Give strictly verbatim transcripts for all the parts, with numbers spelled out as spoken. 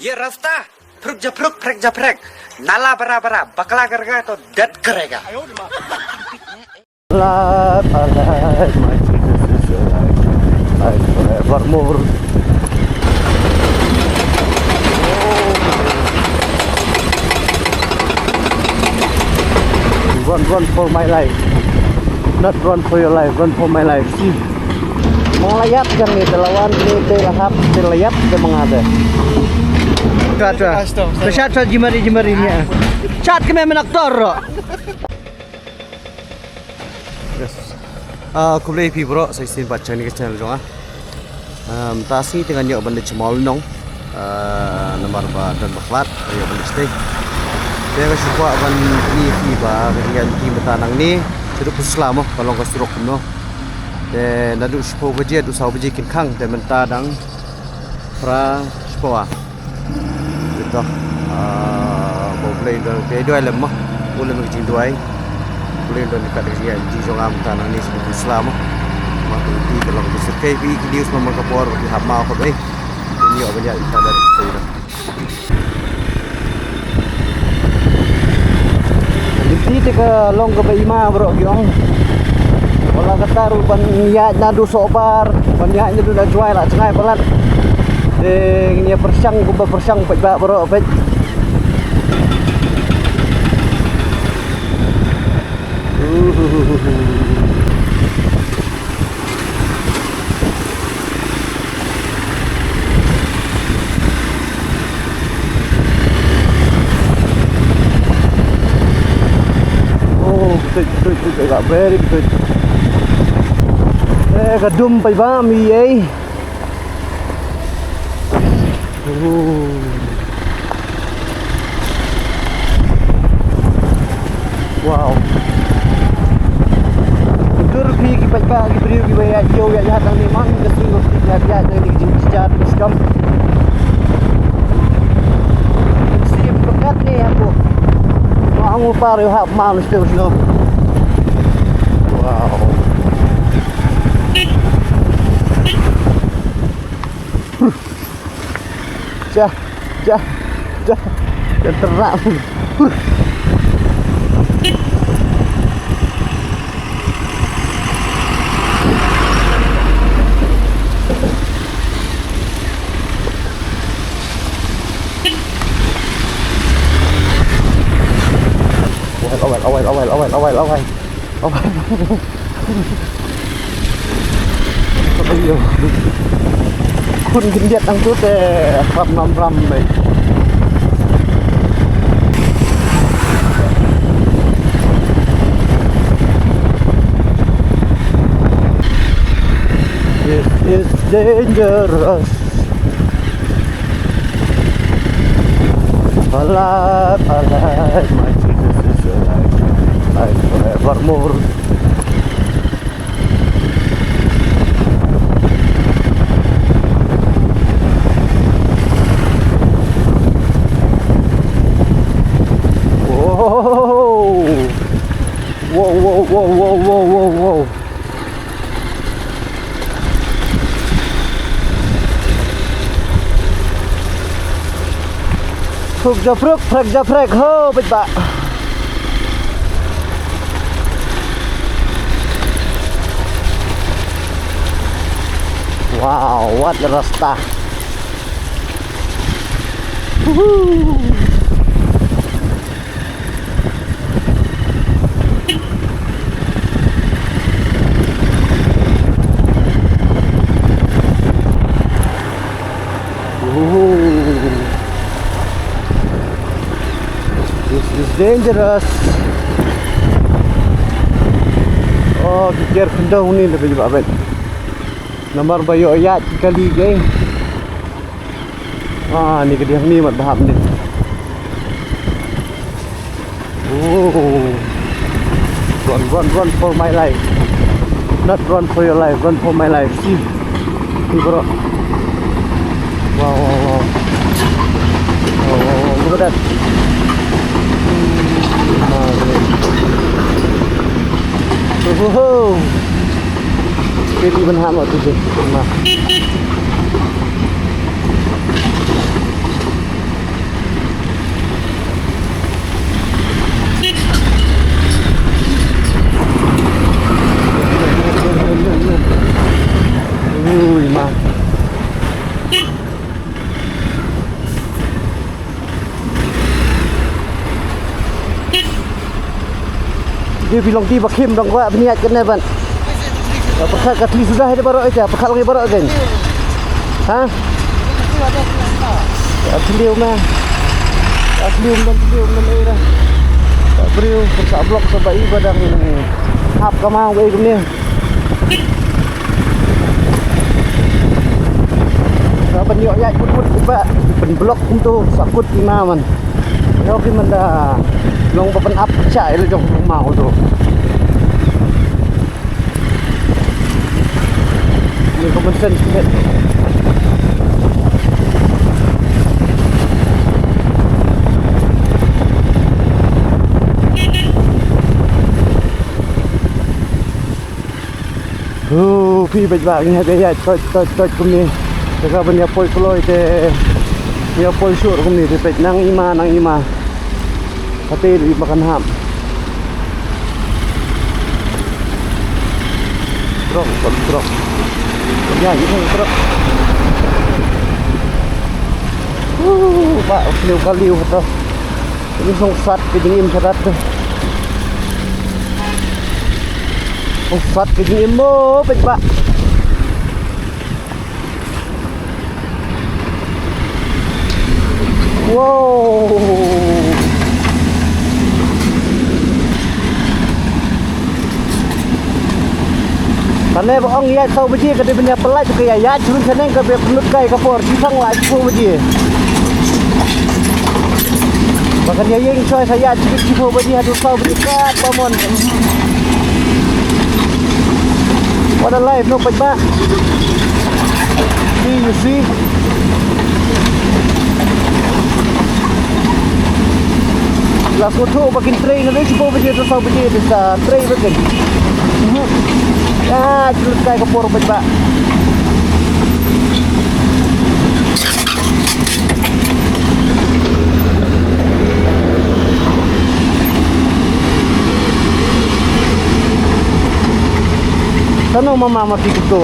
ये रास्ता फुरुक जा फुरुक, फ्रेक जा फ्रेक, नाला बड़ा बड़ा, बकला करेगा तो दर्द करेगा। Alive, alive, my Jesus is alive. Alive forevermore. Run, run for my life. Not run for your life, run for my life. See. Mong layat kan ni, te la wan ni, te la hap, te layat, te mangade. Tua, tua. Tua, tua, jimari, jimari ni. Chat kami menaktor. Yes. Ah, khublei phi bro, sa shisien pat sha kane ka channel jong nga. Ah, mynta sngi te ngan ïoh ban leit sha Mawlynnong. Ah, namar ba don ba khlad, ngan ïoh ban leit shatei. Te nga shu kwah ban pyni ïa phi ba ka jingïaid lynti mynta nangne, shaduh phew sla mo, ka long ka surok kumno. Te naduh shiphew baje, haduh saw baje kin khang, te mynta dang phra shiphew. Te to, ah, ba U Blei un don, te duwai lem mo. U lem ka jingduwai. U Blei un don kat ka jingïaid lynti jong nga mynta nangne shaduh phew sla mo. Namar ka lynti ka long ka surok, phi i ki news man man ka por ba ki hap maw hap ei. Te ngi ïoh ban ïaid mynta da ka lynti. Lynti te ka long kaba ima bro ki ong. Wat la katta ruh ban ïaid naduh Sohbar, ban ïaid naduh na Jowai la jngai palat. Te ngin ïa pyrshang kumba pyrshang peit ba bro peit. Oh, betul, betul, betul, betul, very good. Eh, ka dum paidbah mi ei. Oh. Wow. Dur phi ki paidbah ki briew kiba ïaid ïew ïaid ïaid nangne man ka sngi ba phi ïaid ïaid nangne ki jingkyrkhu ki skam. Siem ka kat ne hapoh. Ma ang u par ïoh hap man stem sno. Wow. Cha, cha, cha. Dah terak. Awai, awai, awai, awai, awai, awai, awai. Awai. Ayo. Khun khyndiat nangtu te ram ram ram mei. This is dangerous. Alive, alive, my Jesus is alive. Alive forevermore. Whoa. Whoa, whoa, whoa, whoa, whoa, whoa, whoa. Phruk ja phruk, phrek ja phrek, ho, peit ba. Wow, what a rasta. Woohoo. Ooh. This is dangerous. Oh, ki ker khyndew ni lebe jubab bet. Namar ba ïoh ïaid ki kali ke. Ah, ni ka diang ni mat bahap ni. Oh. Run, run, run for my life. Not run for your life, run for my life. See. See, bro. Wow, wow, wow. Wow, wow, wow. Look at that. Wow, great. Whoa. Speed even hammer to this. Nah. Ye bilong ti ba khim dong kwah bniat kane ban. Pyrkhat ka thli suda hai baroh ita, pyrkhat lagi baroh kan. Ha? Ka thli ma. Ka thli ma, thli ma ira. Ka briew sa blok sa ba i ba dang hap ka ma wei kumne. Sa ban ïoh ïaid kut kut ba ban blok kumto sa kut i ma man. Ïoh ki man da long ba ban ap cha ila jong ma kumto. Ni common sense ni. Hu, phi bad ba ngi hap ïa ïaid toit toit toit kumne. Te ka ban ïa poi kloi te ïa poi sur kumne te peit nang i ma nang i ma. Kate ri ba kan hap. Drop, drop, drop. Ïa, ïa, drop. Hu, ba, liu ka liu to. Ini song sat ka jingim shadat tu. Song sat ka jingim mo peit ba. Wow. Kane ba ong ïaid saw baje ka dei ban ïa pynlait ka ïa ïaid shuh shaneng ka ba pynlut kai ka por shi sang lait saw baje. Ba kan ïa ïeng choi sa ïaid shi saw baje haduh saw baje kat ba mon. What a life, no, peit ba. See, you see. Last ko tho ba kin trei na dei shi saw baje to saw baje to sa trei ba kin. Mhm. Ya, jelut kai ka por peit ba. Tano mama ma phi kuto.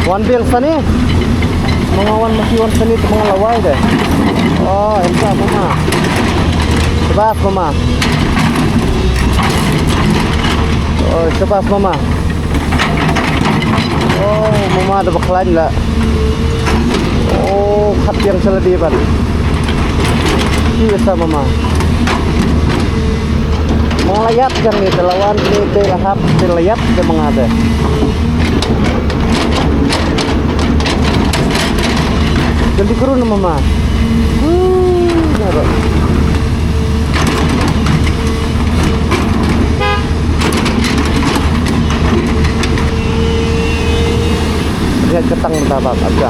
Wan biang sani. Mama wan ma phi wan sani tu manga lawai de. Oh, em sa mama. Shabas mama. Oh, shabas mama. Oh, mama da ba khlaiñ la. Oh, khat biang sa lade ban. Ki sa mama. Mong la ïap jang ni te la wan ni te la hap te la ïap te manga te. Jandi kuru na mama. Huh, naro. Lihat ketang bentar bang, ada.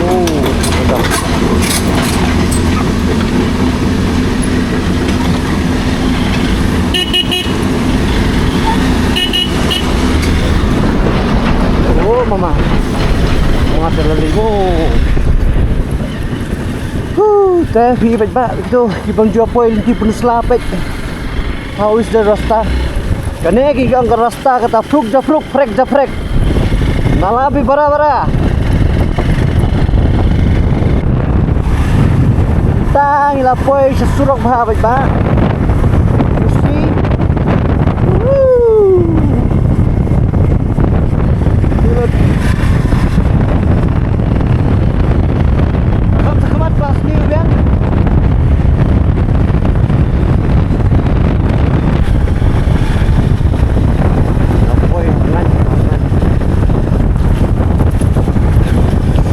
Oh, bentar. Oh, mama. Mama terlalu. Oh. Huh, te phi bad ba tu ki bang jua poi lynti Pynursla peit. How is the rasta? Kane ki ong ka rasta kata phruk ja phruk, phrek ja phrek. Nala bi bara bara. Tang ila poi sha surok bha bad ba. You see? Woo!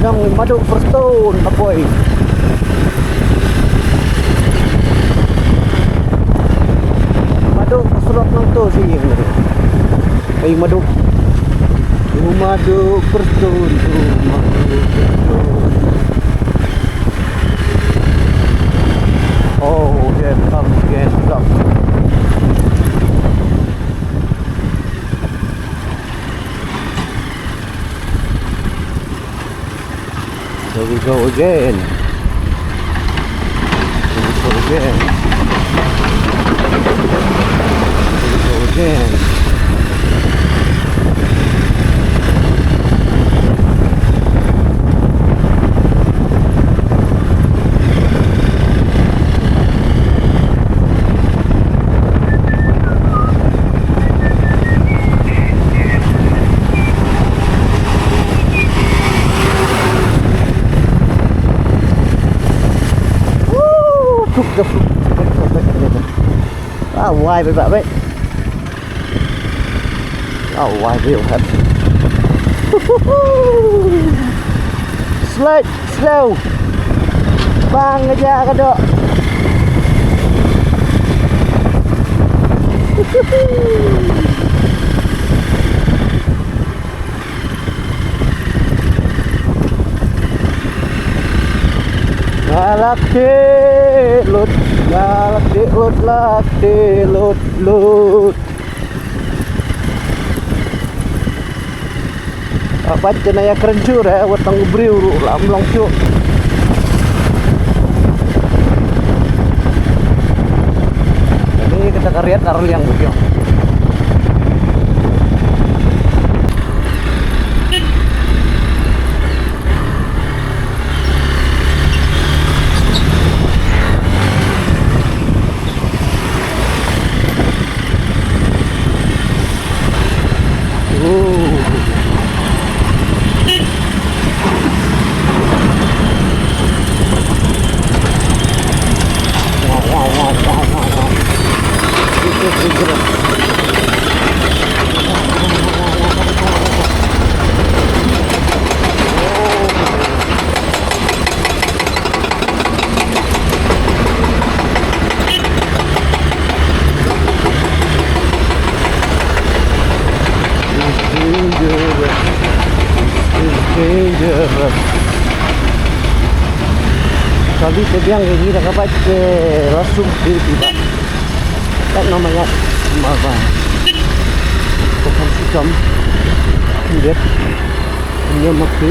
Nang madu Prestone, Bakoy. Madu Prestone nang tu si. Ay, madu. Madu Prestone, madu Prestone. Oh, here comes again, come. Here we go again. Here we go again. Here we go again. Tuk da tuk. Ah, wai bad bad. Ah, wai bad bad. Slide slow. Bang aja ka dok. Nga la ktieh lut, nga la ktieh lut, la ktieh lut lut. Abat te na ïa kren shuh re, wat tang u briew ruh la ym long shuh. Kane kata ka riat ar liang u jong. It's dangerous. It's dangerous. Kali te biang ngi da ka bike te la sum ti ti ba. Kat nama ya ma ba. Ko kan si kam. Ndet. Nya ma ti.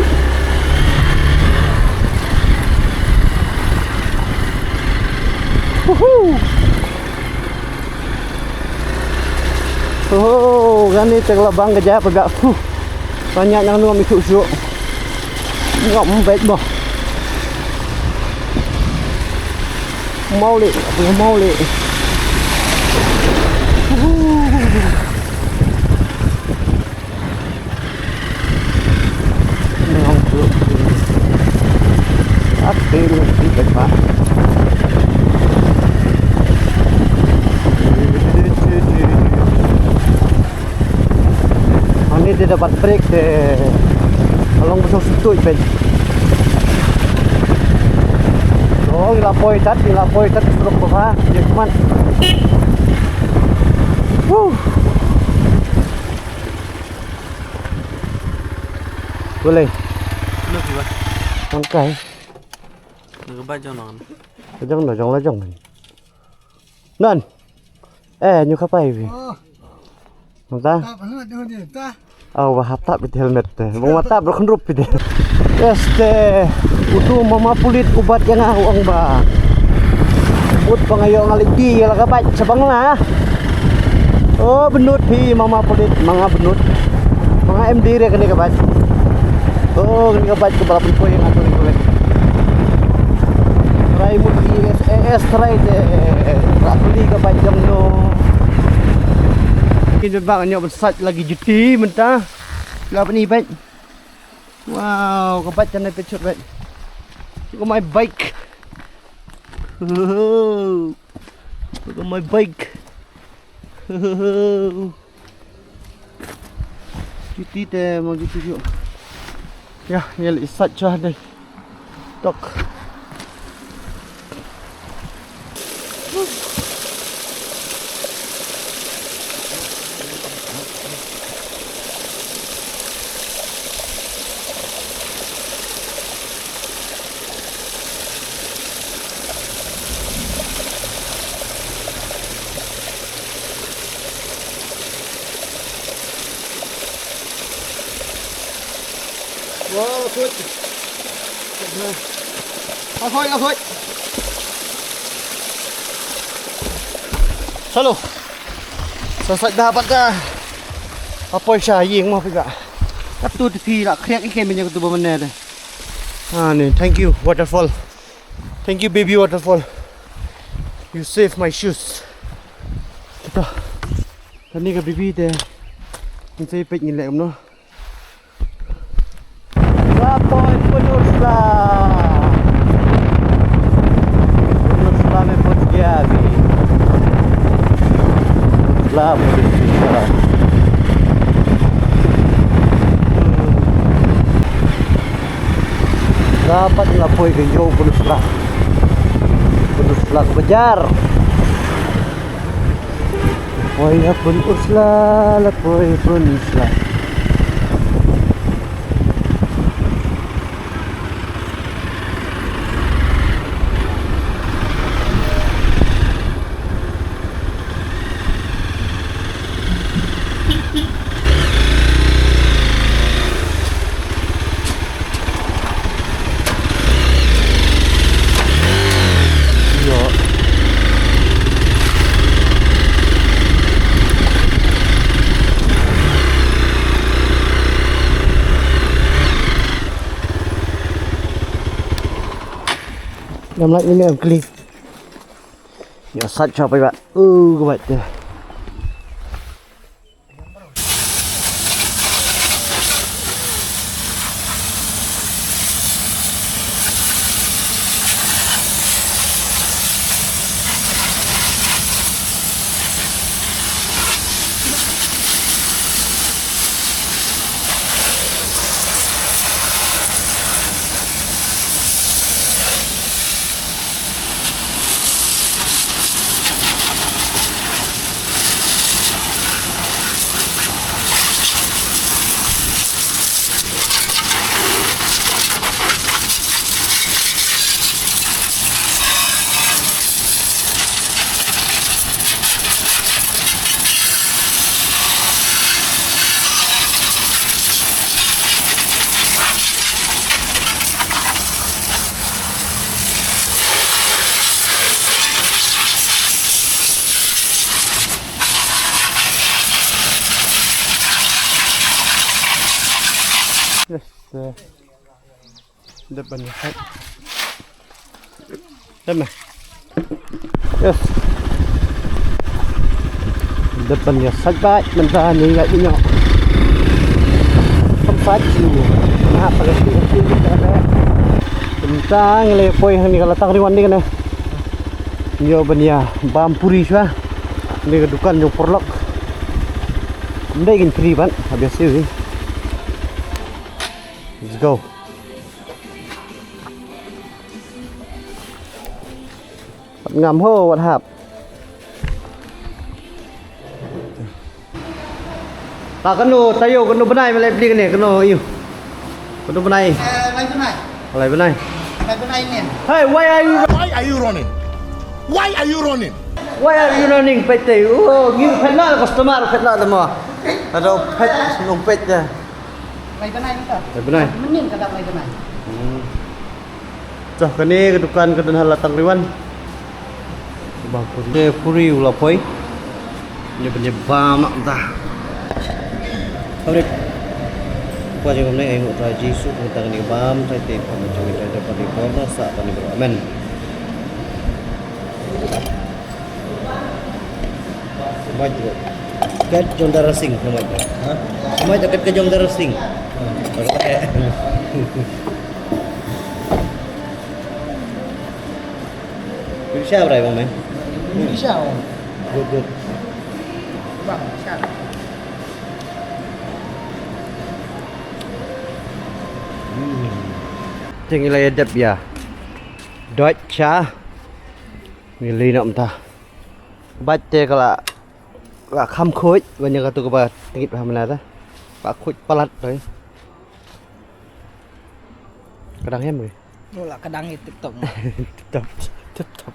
Woohoo. Oh, kane te ka la bang ka jaka ba. Huh. Tanya nang nu mi tu shu. Ngam bet ba. Mau le, mau le. Ani te dapat break te. Along betul situ ipen. Oh, ila poi tat, ila poi tat, surok bapa, dia kuman. Wuh. Boleh. Ano, di ba? Tangkai. Nagabait jong non. Lajong, lajong, lajong. Nan. Eh, nyu kapai bi. Oh. Nta? Tap, ano, ano, ano, ta? Aw, ba hap tap bit helmet te. Bang ma tap bro khynrup bit. Este, utu mama pulit ubat ïa nga u ong ba. Ut pang ayo nga liti ïa la ka bike sha Bangla. Oh, bynut hi mama pulit, ma nga bynut. Ma nga em dei re kane ka bike. Oh, kane ka bike ka ba la pynpoi ïa nga tu ni kole. Try mut i S A S try te. Ra pynlong ka bike jong no. Kin ba nga ñiew ban sait lagi juti mynta. La bani bike. Wow, ka bike kan picture bike. Look at my bike. Look at my bike. Juti te mo juti ju. Ya, ya le sat cha dei. Tok. Wow, la khuid. La khuid, la khuid. Salo. Sa sait da pat ka. Apoi sha ïing mo phi ba. Katu te phi la khriak i ke men ïa katu ba mane de. Ah, ni, thank you, waterfall. Thank you, baby waterfall. You save my shoes. Kita. Kani ka baby te. Ngi sa peit ngi leh kumno. Ba poi Pynursla. Pynursla ne Poi ka ïew Pynursla. Pynursla ka bajar. Poi ha Pynursla, la poi Pynursla. Ngam lait ïa me, Uncle. Ïa sait sha phi ba. Uh, ka bait te. Yes, uh, dep ban ïa sait. Dep me. Yes. Dep ban ïa sait bad mynta ngi ïa ïoh. Kam sait shu. Nga pa ka shu shu. Mynta ngi la poi hangne ka Latang Riwan ni kane. Ïoh ban ïa bam puri shuwa. Ni ka dukan jong paralok. Ym dei kin free ban, obviously. Let's go. Ngam ho, what hap? Ta kano taïew, kano bnai me la plie kane, kano ïa u? Kano bnai? Eh, lai bnai. Lai bnai. Lai bnai ne. Hey, why are you Why are you running? Why are you running? Why are you running? Peit te. Oh, ngi phet na customer, phet na tama. Ado phet nong peit te. Lai bnai ni ka. Lai bnai. Mynnin ka dap lai bnai. Hmm. Toh kane ka dukan ka don ha Latang Riwan. Ba puri, puri u la poi. Ni ban ïa bam noh ta. Favorite. Pua jong ne ai ngut Trai Jisu, kata kane ka bam, Trai te pam jong ne Trai te pati por na sa pati bro. Amen. Maj bro. Kat jong Dara Singh, maj bro. Ha? Maj kat ka jong Dara Singh. Ha. Bro, eh. Phi sha brai bang me? Phi sha bang. Good, good. Bang, sha. Hmm. Te ngi la ïa dep ïa doi sha. Ngi leit noh mynta. Bad te ka la, la kham khuid ban ïa katu kaba tngit ba mynta. Ba khuid palat to. Ka dang hem. Nula ka dang i tip top. Tip top. Tip top.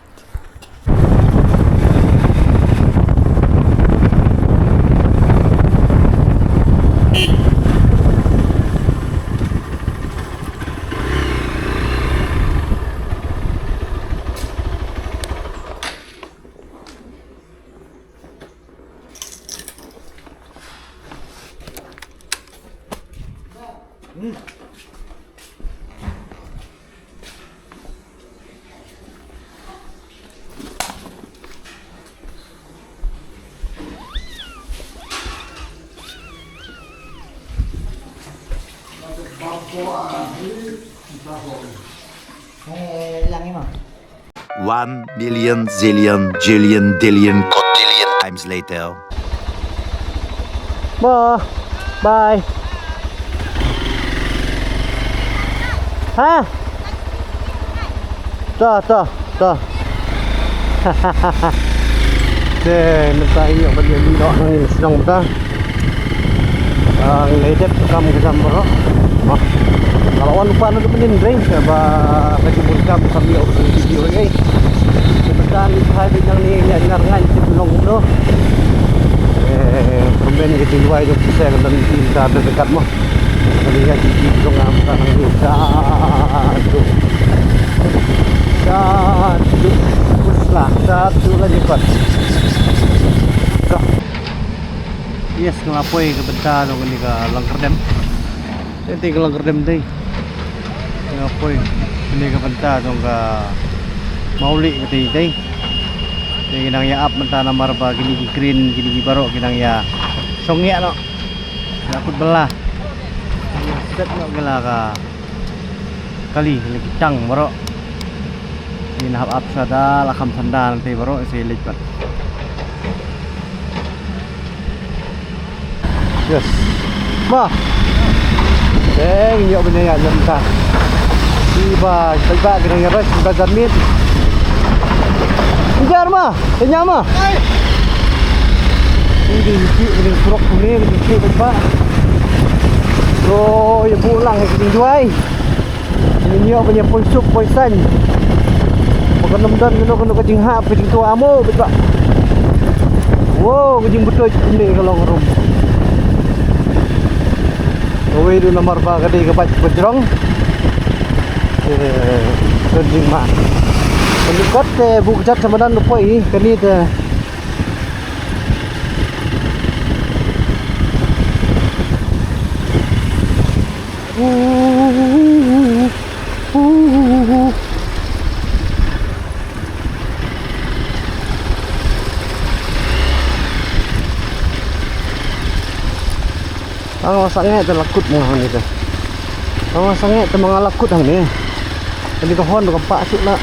One million zillion jillion dillion cotillion times later. Bye. Bye. Ha? Ta, ta, ta. Te mynta ngi ïoh ban ïa leit noh nangne shnong mynta. Ah, ngi la dep kam ka jam baroh. Nga la wan u pan ka pynïn ring ba ka jingmut kam kam ïoh video ei. Te mynta ngi phai beit nangne ïa ïa ngan tip long kumno. Eh, pynben ka jingduwai jong phi sa ka don ki ta dekat mo. Ka jingduwai jong nga mynta nangne. Sha tu. Sha tu. Usla. Sha tu la nyukat. Yes, nga la poi ka bynta jong kane ka Langkyrdem. Te ka Langkyrdem te. Nga la poi kane ka bynta jong ka Mawlieh ka te te. Te ngi nang ïa ap mynta namar ba kine ki crane, kine ki baroh ki nang ïa shong ïa noh. Ïa kut bela. Set noh ki la ka kali, la ki tang baroh. Ngin hap ap sa da la kham sanda nangta baroh sa leit pat. Yes. Ma. Deng, ïoh bynta ïa lem ta. Iba, iba kita ïa rest, iba jamit. Kejar ma, kenyang ma. Ini di sini, ini surok ini, ini sini, iba. Bro, ïa pulang ïa ki jingduwai. Ngin ïoh ban ïa poi suk poi saiñ. Ba kan ym don kano kano ka jinghap ka jingtuh amo bad ba. Wow, ka jingbutuit kumne ka long rum. Kawei du namar ba ka dei ka bike ba jrong. Eh, don jingma. Ka dei kot te bu kjat sa madan u poi kane te. Tang la sangeh te la kut mo hangne te. Tang la sangeh te ma nga la kut hangne. Kane ka hon ka pah suk la.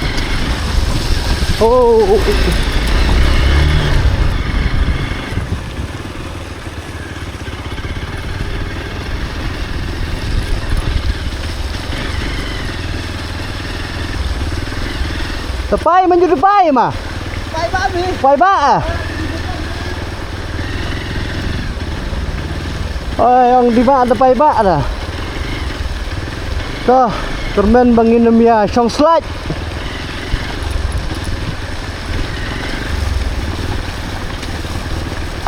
Oh, oh, oh, oh. Te pai, mynjur te pai ma. Pai ba mi. Pai ba ah. Oi, ong di ba te pai ba da. To, kyrmen ba ngin ym ïa shong slide.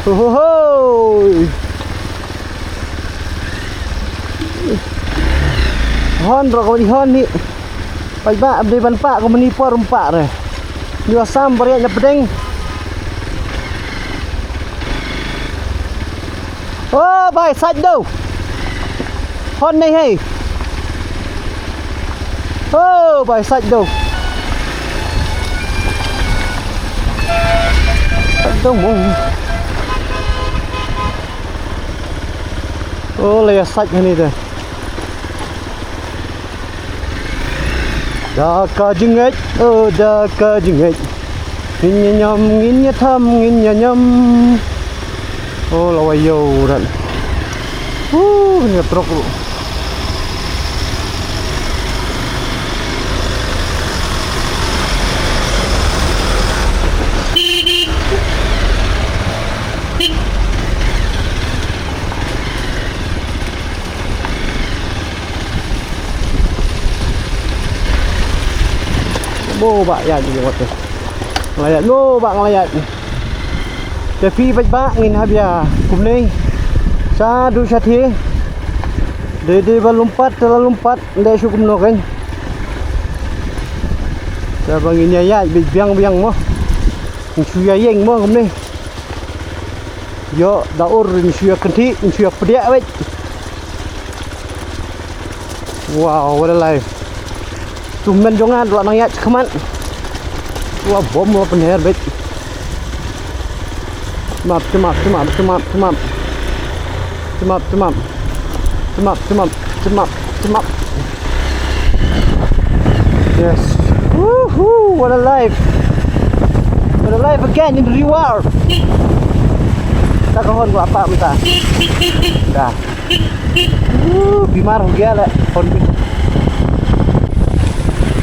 Ho, ho, ho. Hon ro ko ni hon ni. Paidbah, ap dei ban pah kumne por ym pah re. Ngi ïa sam bariat na pdeng. Oh, bai sait do. Hon nei hei. Oh, bai sait do. Sait do mo. Oh, la ïa sait hangne te. Da ka jingngeit, oh, da ka jingngeit. Ngin ïa ñiam, ngin ïa tham, ngin ïa ñiam. Oh, la wai ïew rat. Uh, ngin ïa trok ruh. Mo ba ïaid ïa wat. Nga la ïaid mo ba nga la ïaid. Te phi paidbah ngin hap ïa kumne. Sa du sa thie. Dei dei ba lum pat te la lum pat. Ndei shu kumno kein. Te ba ngin ïa ïaid beit biang biang mo. Ngin shu ïa ïeng mo kumne. Ïoh da ur ngin shu ïa kynthih, ngin shu ïa pdiah beit. Wow, what a life. Tu men jong nga la nang ïaid shakhmat. Wa bom wa pynher beit. Map, map, map, map, map. Map, map. Map, map, map, map. Yes. Woohoo, what a life. What a life again in the reward. Ta ka hon ko apa mynta. Da. Woo, bimar ho gaya le hon bi.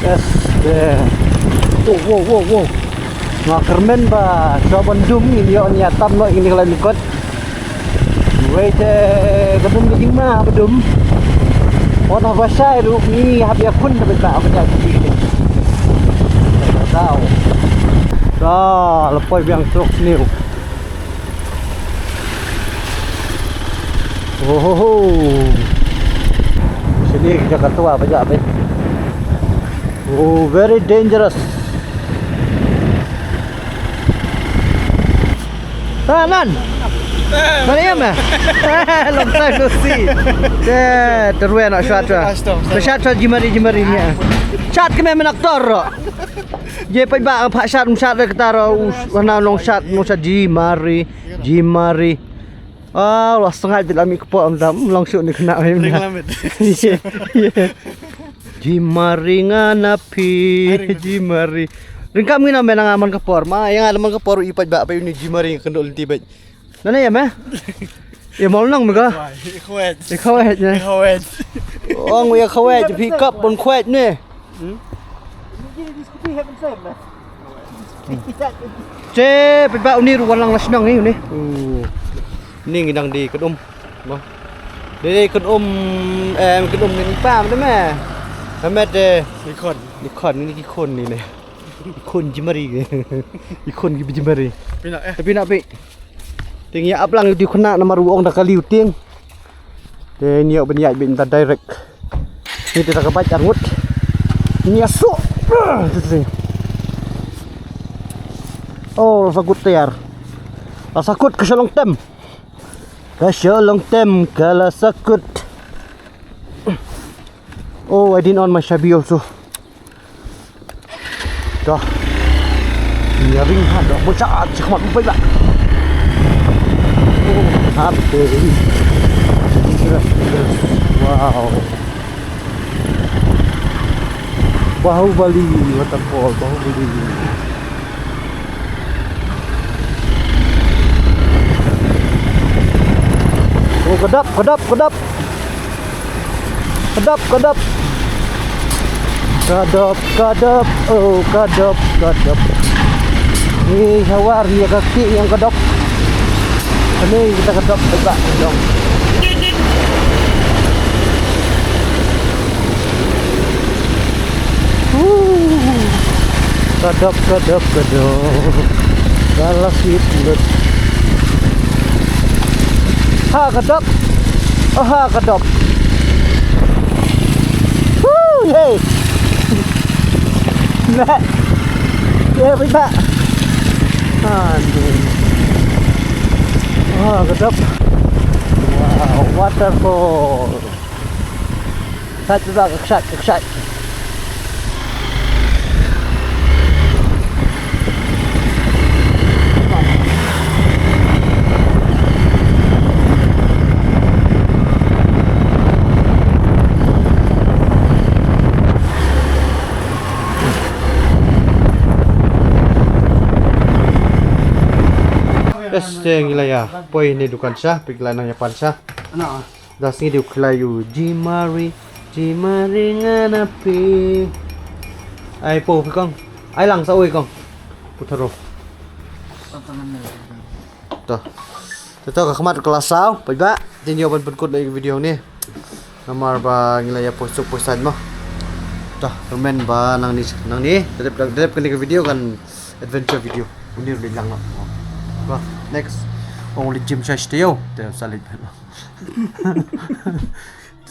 Yes, de. Wow, wow, wow, wow. Nga kyrmen ba shuwa ban dum ngin ïoh nia tam noh ïa kane ka lyngkot. Wei te ka dum ka jingma ba dum. Wat na ba shai ruh ngi hap ïa khun da ba ba ba ïa khun. Tau. Da la poi biang trok sniew. Oh ho ho. Sini kita ka tua ba ja ba. Oh, very dangerous. Ah, man. Mana ya mah? Long time no see. Te terwe nak shot tu. Shot tu jimari jimari ni. Shot ke memang nak tor. Je pai ba pak shot shot de ketara us wana long shot long shot jimari jimari. Ah, lah sengaja dah ambil kepok am dam long shot ni kena. Ring lamit. Jimari ngana pi jimari. Ringkam ngina menang aman kepor ma yang ada man kepor ipat ba apa ini jimari kenduk lenti baik. Nana ya meh? Ya mau nang mega. Ikhwet. Ikhwet ya. Ikhwet. Ong ya khwet pick up pun khwet ni. Che pe ba uni ruan lang las nang ni ni. Ni ngi dang di kedum. Mo. Di kedum em kedum ni pam de meh. Hamet de. Ikhon. Ikhon ni ikhon ni ne. Ikhun jimari. Ikhun ki jimari. Pina eh. Tapi nak pi. Ting ya aplang di khuna namar uong da kali uting. Te ni ban ya bin ta direct. Ni te ka bai arngut. Ni asu. Oh, sakut tiar. Asakut ka shalong tem. Ka shalong tem kala sakut. Oh, I didn't on my shabi also. Dah. Nyaring ha dah bocah cakap apa pula. Oh, happy. Wow. Bahubali waterfall, Bahubali. Oh, kedap, kedap, kedap. Kedap, kedap. Kedap, kedap, oh, kedap, kedap. Ni hawar ni kaki yang kedap. Ini kita kedap dekat dong. Huh. Kedap, kedap, kedap. Dalam sikit. Ha, kedap. Oh, ha, kedap. Huh, hey. Nah. Ya, bye, bye. Aduh. Ha, kedap. Wow, waterfall. Sat tu tak, sat, sat. Este ngi la ïa poi ne dukan sha, pik la nang ïa pan sha. Ana. Da sngi diu khlai u jimari, jimari ngana pi. Ai po phi kong. Ai lang sa oi kong. Putharo. To. To to ka khmat ka la saw, poi ba. Tin yo ban pynkut na video ni. Namar ba ngi la ïa poi suk poi sain mo. To, kyrmen ba nang ni nang ni. Dep dep kani ka video kan adventure video. Uni ri lang no. Ba next. Only gym sha sti yo. Te sa leit.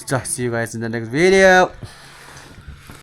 Just see you guys in the next video.